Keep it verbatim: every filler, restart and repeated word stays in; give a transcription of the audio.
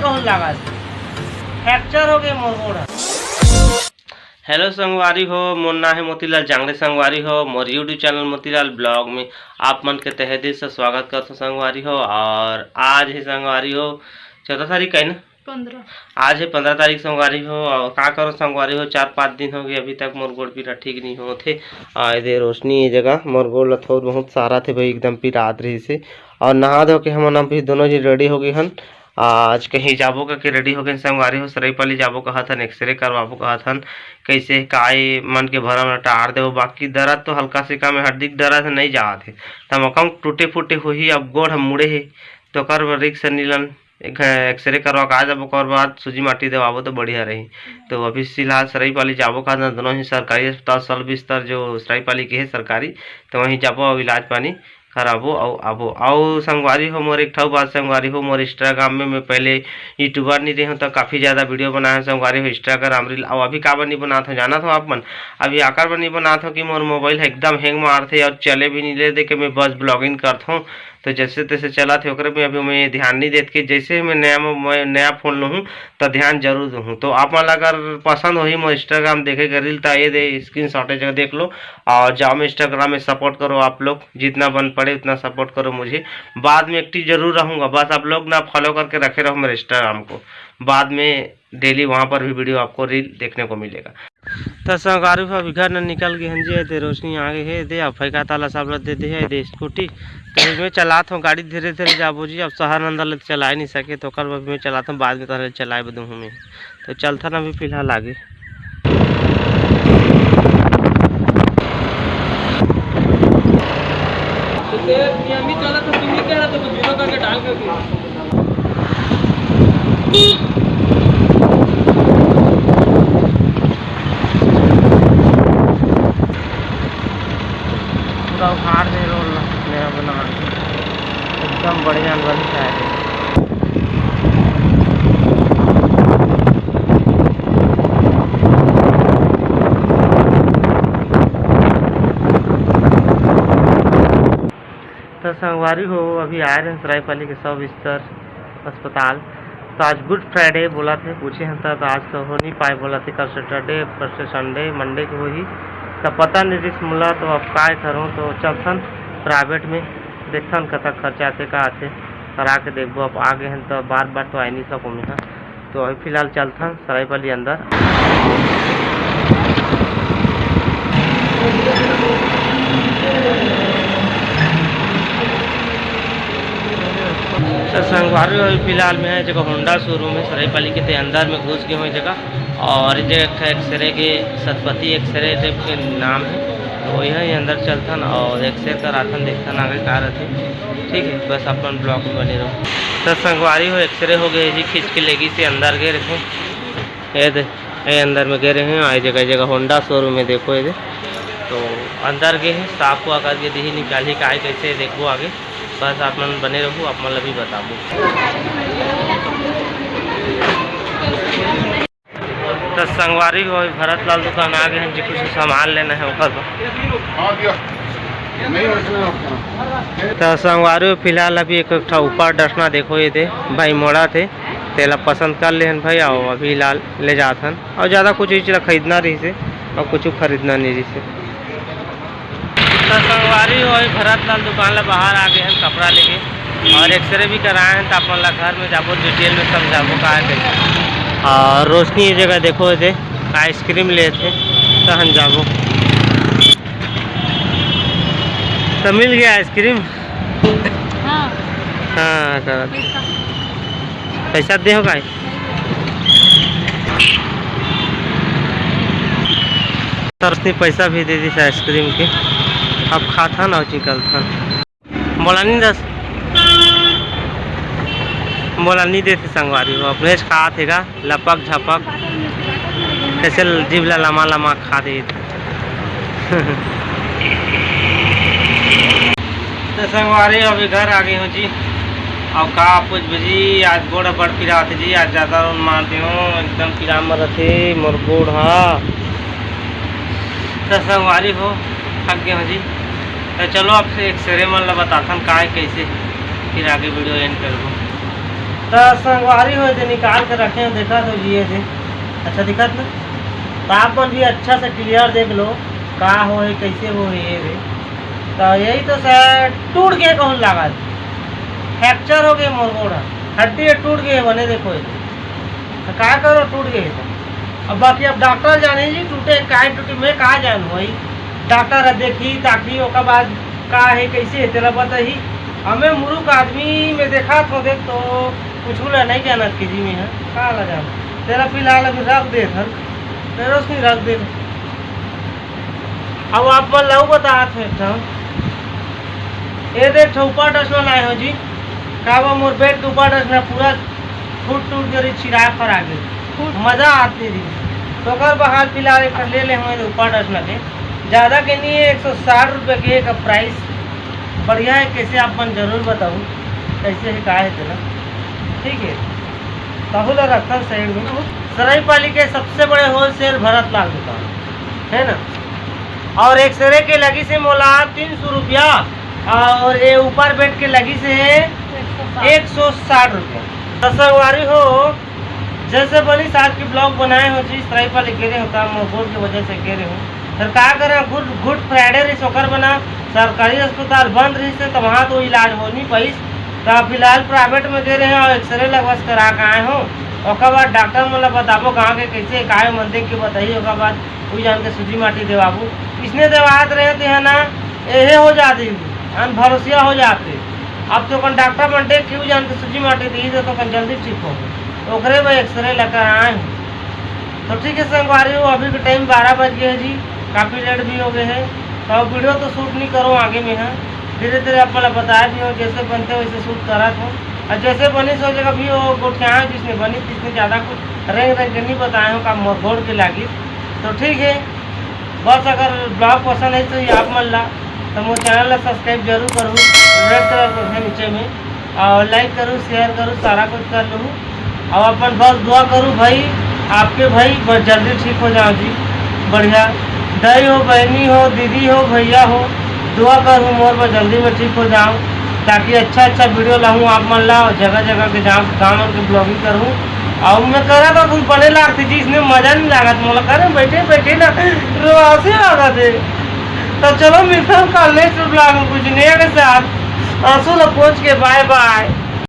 बहुत लागत, फ्रैक्चर हो गए मोर गोड़ ह। हेलो संगवारी हो, मोर नाम है मोतीलाल जांगड़े। संगवारी हो, मोर YouTube चैनल मोतीलाल ब्लॉग में आप मन के तहे दिल से स्वागत करथों संगवारी हो। और आज है संगवारी हो चौदह तारीख है ना? पंद्रह। आज है पंद्रह तारीख संगवारी हो। और का करो संगवारी हो, चार पाँच दिन हो गए, अभी तक मोर गोड़ पीरा ठीक नहीं होत हे। आ, एदे रोशनी ये जगह मोर गोड़ ला थोर बहुत सारा थे भाई, एकदम पिरात रही से। और नहा धो के हमन अभी दोनों जी रेडी हो गए हन। आज कहीं जाबो करके रेडी हो गए संगवारी हो, सराईपाली जाबो कहत हन, एक्सरे करवाबो कहत हन। कैसे काय मन के भरम ला टार देबो, बाकी दर्द तो हल्का से कम है, हड्डी के दर्द नहीं जात है। तमकम टूटे फूटे होही, अब गोड़ हम मुड़े है, तो ओकर बर रिक्स निलन। एक घ-, एक्सरे करवा के आ जाबो, ओकर बाद सूजी माटी देवाबो तो बढ़िया रही। तो अभी फिलहाल सराईपाली जाबो का ना, दोनों ही सरकारी अस्पताल, सब बिस्तर जो सराईपाली के है सरकारी, तो वहीं जाबो, अब इलाज पानी कराबो अउ आबो। अउ संगवारी हो, मोर एक ठा बात संगवारी हो, मोर Instagram में मैं पहले YouTuber नहीं रहे हूँ, तो काफ़ी ज़्यादा वीडियो बनाए हूँ संगवारी हो, Instagram reel। अउ अभी काबर नहीं बनात हूँ जानत हो आप मन? अभी आकर बर नहीं बनात हूँ कि मोर मोबाइल है एकदम हैंग मारथे और चले भी नहीं ले दे के मैं बस ब्लॉगिंग करत हूँ। तो जैसे तैसे चलत हे, ओकरे में अभी मैं ध्यान नहीं देत के, जैसे ही मैं नया मो-, मैं नया फ़ोन लूँ तो ध्यान जरूर दूँ। तो आप मन ला अगर पसंद होही मोर Instagram देखे के रील, तो ये दे स्क्रीनशॉट है, जगह देख लो। और जाओ मैं Instagram में सपोर्ट करो आप लोग, जितना बन पड़े उतना सपोर्ट करो मुझे। बाद में एक्टिव जरूर रहूँगा, बस आप लोग ना फॉलो करके रखे रहो मेरे Instagram को, बाद में डेली वहाँ पर भी वीडियो आपको रील देखने को मिलेगा। त संगवारी हो, अभी घर न निकल गे हन जी, एदे रोशनी आ गे हे, एदे अब फैका ताला सब ल दे दे हे, एदे स्कूटी। तो मैं चलात हूँ गाड़ी, धीरे धीरे जाबो जी, अब शहर अंदर ले चलाए नहीं सके, तो ओकर बर मैं चलात हूँ, बाद में तहले चलाए बदूँ हूँ मैं। तो चलथन अभी फिलहाल आगे। तो तेरे नियमित चला तो तुम ही कह रहा था, तो जीरो करके डाल के भी। पूरा उखाड़ दे रोड ला, नया बना के। एकदम बढ़िया बन के आए हे। तो संगवारी हो, अभी आए रहे सरायपाली के सौ बिस्तर अस्पताल। तो आज गुड फ्राइडे बोलत हे, पूछे हन त आज तो हो नहीं पाए बोलत हे, कल सैटरडे, परसों संडे, मंडे के होही। तो पता नहीं रिस मुला, तो अब काय करूँ, तो चलथन प्राइवेट में, देखथन कतक खर्चा आथे, का आथे, करा के देखबो। अब आ गे हन तो बार बार तो आए नहीं सको मैं, हाँ। तो अभी फिलहाल चलथन सरायपाली अंदर। तो संगवारी हो, अभी फिलहाल मैं है जगह होंडा शोरूम है सरायपाली के, ते अंदर में घुस गए हुए जगह। और ये जगह एक्सरे के, सतपति एक्सरे टाइप के नाम है, तो वही अंदर चलथन और एक्सरे कराथन, देखथन आगे का रथे। ठीक है, बस अपन ब्लॉग में बने रहो। तो संगवारी हो, एक्सरे हो गए जी, खींच के लेगी से अंदर गए रहे। ये दे, ये अंदर में गए रहे हैं, आई जगह, जगह होंडा शोरूम है, देखो ये दे। तो अंदर गए हैं, साफ हुआ करके दी निकाली का आए कैसे, देखो आगे। बस आप मन बने रहू, आप मन ला भी बताबो। तो संगवारी हो, भरत लाल दुकान आ गए हैं जी, कुछ सामान लेना है ओकर बर। हाँ भैया, नहीं रखना है आपका। तो संगवारी हो, फिलहाल अभी एक ठा ऊपर डसना देखो, ये दे भाई मोड़ा थे, तेला पसंद कर लेहन भाई, आओ अभी लाल ले जात हन। और ज़्यादा कुछ चीज़ ला खरीदना रही से, और कुछ खरीदना नहीं रही से। तो संगवारी हो, भरत लाल दुकान ला बाहर आ गए हैं कपड़ा लेके, और एक्सरे भी कराए हैं, तो अपन ला घर में जाबो, डिटेल में समझाबो का है कैसे। और रोशनी ये जगह देखो, ये आइसक्रीम लेते तहन जाबो। तो मिल गया आइसक्रीम। हाँ। हाँ, करत। पैसा। पैसा दे हो का? सर उसने पैसा भी दे दी आइसक्रीम के। अब खाथन और निकलथन। बोला नहीं दस, बोला नहीं देते संगवारी हो, अपने खात हेगा लपक झपक, कैसे जीभ ला लमा लमा खा दे। तो संगवारी अभी घर आ गए हो जी। अब का पूछबे जी, आज गोड़ बड़ पिरात जी, आज ज़्यादा रोन मार दे हो, एकदम पिरा मरत हे मोर गोड़ हा। तो संगवारी हो, थक गए हो जी। तो चलो, आपसे एक्सरे मन ला बताथन का है कैसे, फिर आगे वीडियो एंड करबो। त संगवारी हो, एदे निकाल के रखे हो, देखत हो जी, एदे अच्छा दिखत ना। त आप मन भी अच्छा से clear देख लो, का हो हे, कैसे हो हे एदे। त यही तो शायद टूट गे कहूँ लागत, fracture हो गे मोर गोड़ ह, हड्डी टूट गे बने, देखो एदे। त का करो, टूट गे हे त। अब बाकी अब डॉक्टर जाने जी, टूटे काय टूटे, मैं का जानहूँ भाई। डॉक्टर ह देखी ताकि ओकर बाद का हे, कैसे हे, तेला बताही। हमें मुरुख आदमी में देखा थो, देख तो कुछ ला नहीं जानत के जी में ह, का ला जान। तेला फिलहाल अभी रख दे थन, तेरा उसने रख दे। अब आप मन ला अउ बतात हँव एक ठन, एदे एक ठो ऊपर डसना लाए हो जी, का बा मोर बेड के ऊपर डसना पूरा फूट टूट के रही, चिराए फरा गे, फूट। मजा आत नहीं रही। तो ओकर बहाल फिलहाल एक ठन ले ले हूँ एदे ऊपर डसना के, ज़्यादा के नहीं है, एक सौ साठ रुपये के एक price बढ़िया है। कैसे आप मन जरूर बताओ, कैसे है, का है तेला, ठीक है। तहू ला रखन side में। सरायपाली के सबसे बड़े wholesale भरत लाल दुकान है ना। और एक्सरे के लगी से मोला तीन सौ रुपया, और ये ऊपर बेड के लगी से है एक सौ साठ रुपया। तो संगवारी हो, जैसे बनी आज के vlog बनाए हो जी, सरायपाली गे रहे हो, काम मोर गोड़ के वजह से गे रहे हो। फिर का करें, गुड गुड फ्राइडे रही, ओकर बना सरकारी अस्पताल बंद रही से, तो वहाँ तो इलाज हो नहीं पाइस। तो फिलहाल प्राइवेट में गे रहे हैं और एक्सरे लगवा से करा के आए हो। ओकर बाद डॉक्टर मन ला बताबो गाँव के कैसे काय मन देख के बताही, ओकर बाद उ जान के सूजी माटी देवाबू। इसने देवात रहे ते है ना, एहे हो जाती, अनभरोसिया हो जाते। अब तो अपन डॉक्टर मन देख के उ जान के सूजी माटी दी तो अपन जल्दी ठीक हो, ओकरे बर एक्सरे लेकर आए हूँ। तो ठीक है संगवारी हो, अभी के टाइम बारह बज गए है जी, काफ़ी लेट भी हो गए है। तो अब वीडियो तो शूट नहीं करो आगे में है, धीरे धीरे आप मतलब बताए भी हो, जैसे बनते वैसे शूट करत हो। और जैसे बनी सो जगह भी हो गोठियाए, जिसने बनी जिसने ज़्यादा कुछ रेंग रेंग के नहीं बताए हो, का मोर गोड़ के लागी। तो ठीक है, बस अगर vlog पसंद है तो ये आप मन ला, तो मोर चैनल ला सब्सक्राइब जरूर करूँ, रेड कलर के है नीचे में, और लाइक करूँ, शेयर करूँ, सारा कुछ कर लूँ। और अपन बस दुआ करूँ भाई, आपके भाई बस जल्दी ठीक हो जाओ जी। बढ़िया दाई हो, बहनी हो, दीदी हो, भैया हो, दुआ करूँ मोर बस जल्दी में ठीक हो जाओ, ताकि अच्छा अच्छा वीडियो लाऊँ आप मन ला, और जगह जगह के जाऊँ, गाँव मन के vlogging करूँ। और मैं करा था कुछ बने लागते जी, इसने मजा नहीं लागत मोला, करे बैठे बैठे ना रोआसे लागत है। तो चलो मिलते हैं कल नेक्स्ट vlog में कुछ नया के साथ। आंसू ला पोंछ के bye bye।